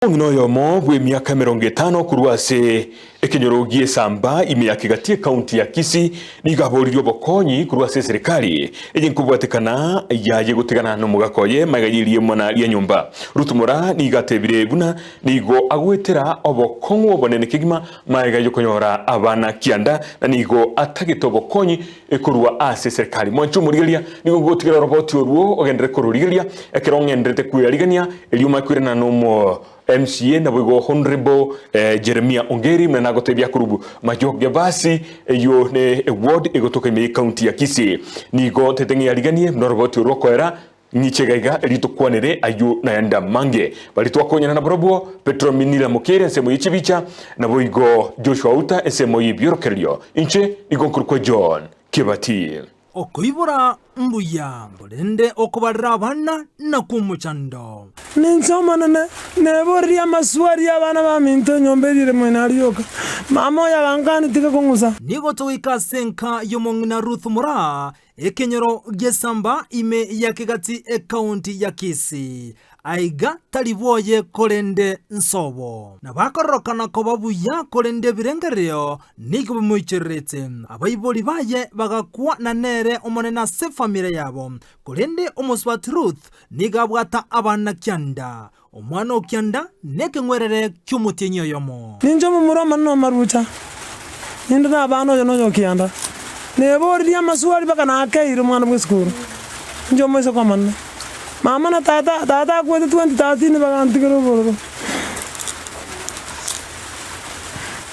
Omong'ina oyomo bw'emiaka 50 korwa ase ekenyoro gi'Esamba ime ya Kigati ekaunti ya Kisii nigo aboririe obokonyi korwa ase eserekari eye nkobwatekana yaye gotigana nomogaka oye magega y'eriemana ria nyomba. Ruth Moraa nigo atebire buna nigo agoetera obokong'u obonene kegima magega y'okonyora abana kianda na nigo atagete obokonyi korwa ase eserekari. Mwanche omorigereria nigo ngotigera oroboti orwo ogenderere kororigereria ekero ng'endererete kweyarigania erio omanye koirana nomo MCA naboigo Honourable Jeremiah Ongeri buna nagotebia akorubu Majoge basi eyio ne eward egotoka ime ye county ya Kisii. Nigo ntete ng'eyariganie buna oroboti orwo rokoera Ng'iche iga iga erio tokwanere ayio nayande amange. Baria twakonyana nabarabwo, Petero Minira Mokeire ensemo ye chibicha, naboigo Joshua Outa ensemo y'ebiorokererio. Inche nigo nkorokwa John Kebati. Okoibora mbuya, korende okobarera abana nakwo omochando. Ninche Omonene, neborerie amaswali y'abana baminto enyomba eria ere moino aria yoka. Mama oyo agankania tiga kong'usa. Nigo togoika ase enka y'omong'ina Ruth Moraa, Ekenyoro gi'esamba ime ya Kegati ekaunti ya Kisii. Aiga tari bwoye korende nsobo. Nabakororokana koba buya korende ebirengererio nigo bimoichorerete. Abaibori baye bagakwa na nere omonene ase efamiri yabo. Korende omosubati Ruth nigo abwata abana kianda. Omwana o kianda nekeng'werere ki'omotienyi oyomo. Ninche omomura omonene o marucha, ninde nabana oyo noyo o kianda. Neboririe amaswali mpaka nakeire omwana bw'esukuru. Inche omoiseke omonene. Mama na tata, tata akwete 2013 bagantigera obororo.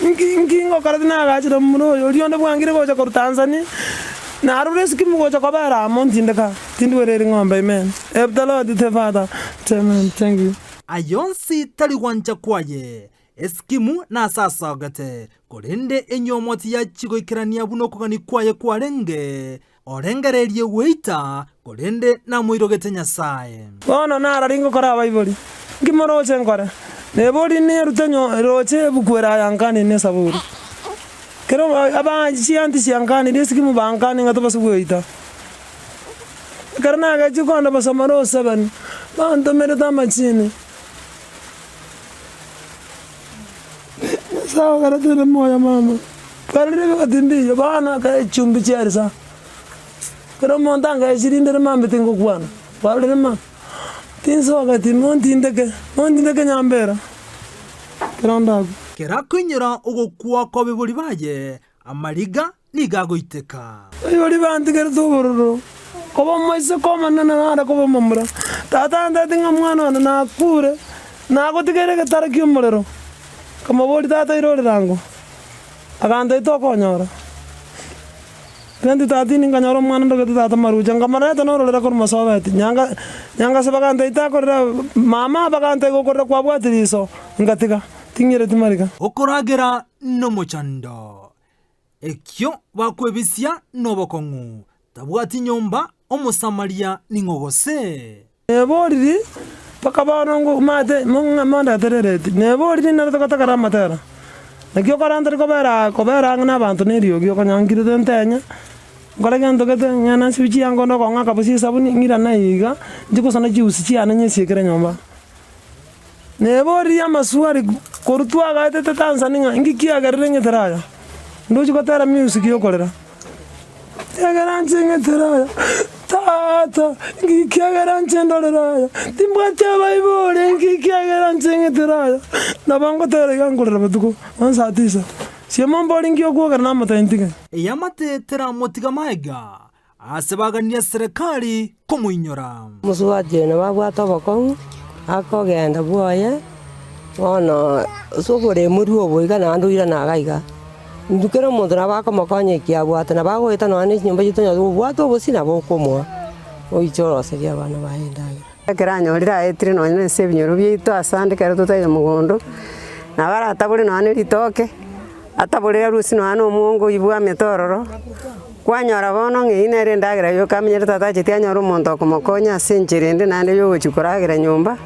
Nki nki ngokora tinagachire omomura oyo, oria onde bwangire gocha korwa Tanzania, narure esikimu gocha kobera amo ntindeka. Tindwereri ng'ombe amen Help the Lord the father Amen thank you. Ayio onsi tari gwancha kwaye, esikimu nase asogete, korende enyiomo tiyachia goikerania buna okogania kwaye kwarenge, orengererie gweita, korende namoirogete Nyasae. Bono narari ngokora abaibori, nki moroche nkore? Nebori nerute nyo roche ebuku ere ayankanie ne esaburi. Kero abanchi chianti chiankanirie esikimu bankanie ng'a tobase gweita. Ekero nagechire kogenda gosoma Rosebeni, bantomerete amachini. Nyasae ogaretire moyo mama, kwarorire ebigoti mbiyo bono ekero echumbi chiarisa, ekero omonto angaechi rinde mambia tingokwana, kwarorire ma, tinsogeti montindeke, montindeke nyambera, ekero ndakwe. Kera akoinyora ogokwa kw'abaibori baye, amariga nigo agoiteka. Abaibori bantigerete obororo, koba omoiseke omonene nare koba omomura. Tata antebetie ng'a omwana one nakure, nagotigeire egetare ki'omorero. Nkamoboria, Tata irorera ango? Agantebia, Tokonyora. 2013 nkanyora omwana ndogete tata marucha, nkamoreta nororera korwa mosobeti, nyanga nyangase bagantebia takorera mama bagantebia gokorera kwabwati riso, ngatiga, ting'ireti mariga. Okoragera nomochando. Ekio bakwebisia nobokong'u, tabwati nyomba, Omosamaria ning'o gose? Neboriri mpaka bono ngomate mondetere ereti, neboriri nere togotakera amatera. Naki okorenta kobera aa kobera ang'e na abanto na eriogi okonyankirete ntenye, nkore gento gete ng'ende nsibe chianga onde okong'aka bosie esabuni ng'irane iga, nchie gosona chiusi chiane nyesiekere nyomba. Neboririe amaswali korwa twagaetete Tanzania ng'a inki kiagerire ng'etere aya? Ndochi gotera music yokorera. Kiagera inche ng'etere aya, tata, inki kiagera inche ndorere aya? Timbwati abaibori inki kiagera inche ng'etere aya? Nabo ngotera iga nkorera botuko, bono saa tisa. Siemo mbori inki okwogera namotebi ntige. Eamate teramotiga magega Aase baganie eserekari komoinyora. Omosubati oyo nabo abwate obokong'u, akogenda bwoye, bono ase oboremori obo iga naende oirane iga iga. Intwe kera omonto nabo akomokonya eki abwate, nabo agoeta nonya na echinyomba chiaito onye obwate obosie nabo okomoa, oiche oroserie abana baye endagera. Ekero anyorire aetire nonya na ase ebinyoro biaito ase ande ekero totaiyo mogondo, nabo aratabore nonya na eritoke. Ataborere arusie nonya nomongo oyio bwamete ororo, kwanyora bono ng'a eyio nere endagera yoka amenyete tatacheti anyore omonto okomokonya ase enchera ende naende yogochia koragera nyomba,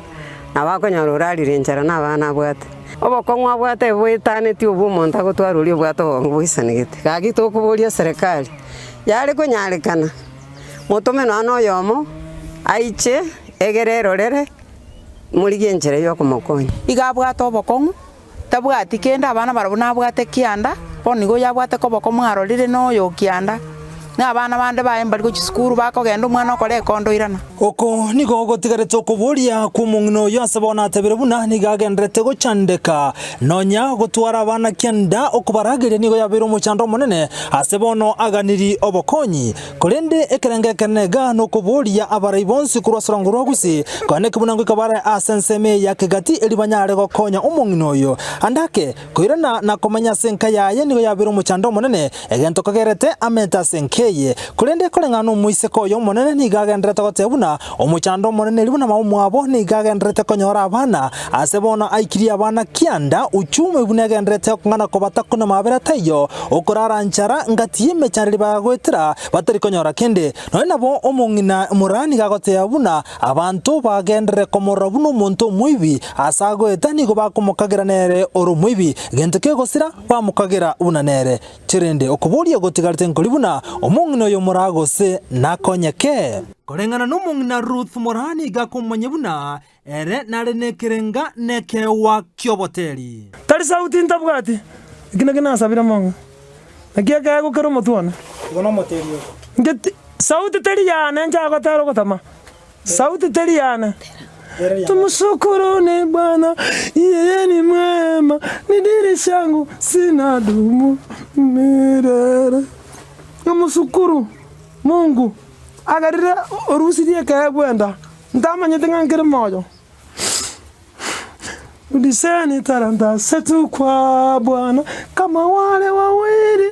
nabo akonyora orarire enchara na abana abwate. Obokong'u abwate boetaneti obwo omonto agotwara oria obwate obongo boisanegete. Gaki tokoboria eserekari, yare konyarekana, motome nonya na oyomo, aiche, egere erorere. Morigie enchera y'okomokonya. Iga abwate obokong'u, tabwati kende, abana barabwo nabwate kianda, bono igo oyabwate koboko mwarorire na oyo okianda, na abana bande baye mbari gochia sukuru bakogenda omwana okore ekondo oirana. Oko nigo gotigarete okoboria kw'omong'ina oyo ase bono atebire buna nigo agenderete gochandeka. Nonya gotwara abana kianda okobarageria nigo yabeire omochando omonene ase bono aganiri obokonyi. Korende ekerengo ekenene iga nokoboria abarai bonsi korwa ase orongo rwa Gusii, koeneki buna ngoika bare ase ensemo eye ya kegati erio banyare gokonya omong'ina oyo. Ande ake, koirana na komenya ase enka yaye nigo yabeire omochando omonene, egento kagerete amente ase enka eye. Korende koreng'ana nomoiseke oyo omonene nigo agenderete goteba buna omochando omonene erio buna mama omwabo nigo agenderete konyora abana, ase bono aikirie abana kianda, uchumi buna egenderete okong'ana kobatakuna mabera taiyo, Okorara nchara ngati y'emechando eria bagoetera batari konyora kende. Nonya nabo omong'ina moraa nigo agoteba buna abanto bagenderere komorora buna omonto omoibi, ase agoeta nigo bakomokagera nere ore omoibi, gento kegosira bamokagera buna nere. Cherende okoboria gotigarete nkori buna omong'ina oyo moraa gose nakonyeke. Koreng'ana nomong'ina Ruth moraa nigo akomanya buna Ere nare nekerenga nekeegwa ki'oboteri. Tari sauti ntabwati, eki nakio nasabire mong'e, naki ekeegwa kere omotwe one. Igo nomoteri oyo. Inche ti, sauti teri yane inche agotera ogotama, sauti teri yane. Tumushukuruni Bwana, yeye ni mwema, ni dirisha yangu sina dumu milele. Namushukuru Mungu, agerire orusirie ekeegwa enda. Ntamanyete ng'a nkere moyo. Rudisheni talanta zetu kwa Bwana, kama wale wawili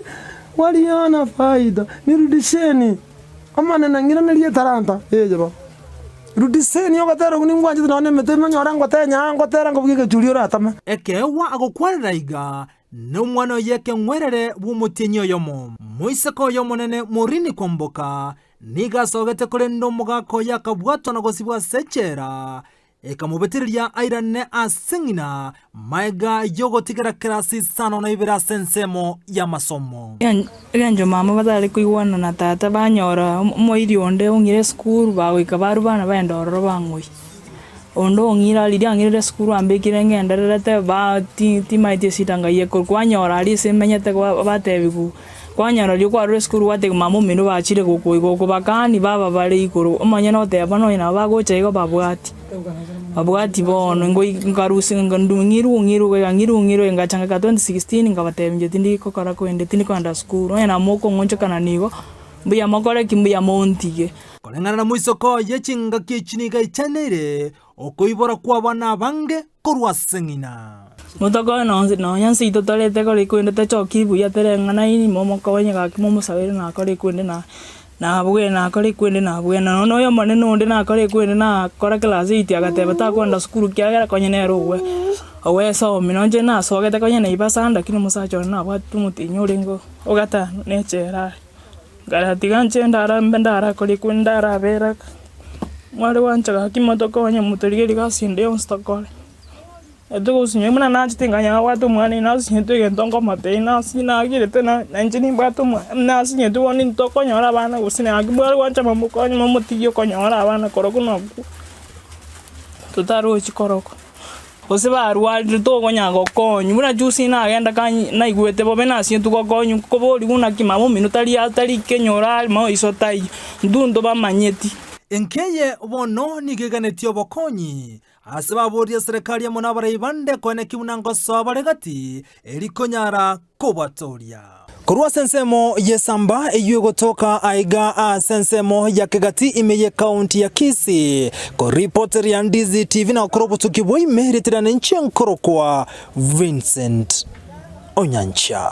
waliona faida, nirudisheni. Omonene ng'iranerie etalanta eye bo. Rudisheni ogotera okwo ningwanchete nonya na emete monyore ngotenya aa ngotera nkobugia egechuri oratame. Ekeegwa agokwanera iga, Nomwana oye ekeng'werere bw'omotienyi oyomo. Moiseke oye omonene Morini kwamboka, Nigo asogete korende omogaka oye akabwatwa na gosibwa ase echela, ekamobetereria airane ase ng'ina magega y'ogotigera kerasi isano na ibere ase ensemo y'amasomo. Egencho mama batare koigwana na tata banyora omoiri onde ong'ire esukuru bagoika barwa bana baenda ororo bang'oi. Onde ong'ire riria ang'irire esukuru ambekire ng'endererete ba ti timaeti esida ngai ekoro kwanyora aria ase emenyete batebiwu. Kwanyora riria kwarure esukuru gwatebia mama omino bachire gokoigwa gokobakani baba bare igoro, omonyene oteba bono onye nabo bagocha igo babwati, babwati bono ngoi nkarusia ndu ng'irwe ng'irwe iga ng'irwe ng'irwe ngacha ngaka 2016 nkabatebia inche tindi gokora kende tindi kogenda sukuru, onye nabo mokong'onchokana nigo, mbuya mokore ki mbuya montige. Koreng'ana na moisoko oye chingaki echi nigo aichaneire okoibora kw'abana abange korwa ase ng'ina. Motokoe nonsi nonya nseito torete kore ekwende techoki buya tereng'anaini momokonye gaki momosabere nakore ekwende na nabwene nakore ekwende nabwene. Nonya oyo omonene onde nakore ekwende nakora class eight agateba takoenda sukuru kiagera konya nere owe owesomia. Nonye nasogete konya naibasani lakini omosacha one nabwate omotienyi orenge ogatano na echela are. Nkaratiga inche ndara mbe ndarakore ekwende ndarabera mware gwancha gaki motokonye motorigerie gasi ende yonsi tokore. Etogosinywa buna nachete nkanyora nabwate omwana oye nasinyetwe egento nkomotebia nasi nagirete na nainche nimbwate omwana nasinyetwe bono intokonyora abana gose naki mware gwancha momokonye momotigie okonyora abana korokwo nokwo totarochi korokwo. Gose barwarire tokonyara gokonywa, buna juzi nagenda kany naigwete bobe nasinyetwe gokonywa nkoborigwa naki mama omino tari aa tari kenyoro are maiso taiyo, intwe ntobamanyeti. Enkeye bono nigo eganetie obokonyi Ase baborie serikali amo nabarai bande koeneki buna ngosoa bare gati, eri konyara kobatooria. Korwa ase ensemo y'esamba eyio egotoka aiga ase ensemo ya Kegati ime y'ekaunti ya Kisii, koripoteria Ndizi TV na gokora obotuki bwa ime ritirane inche nkorokwa Vincent Onyancha.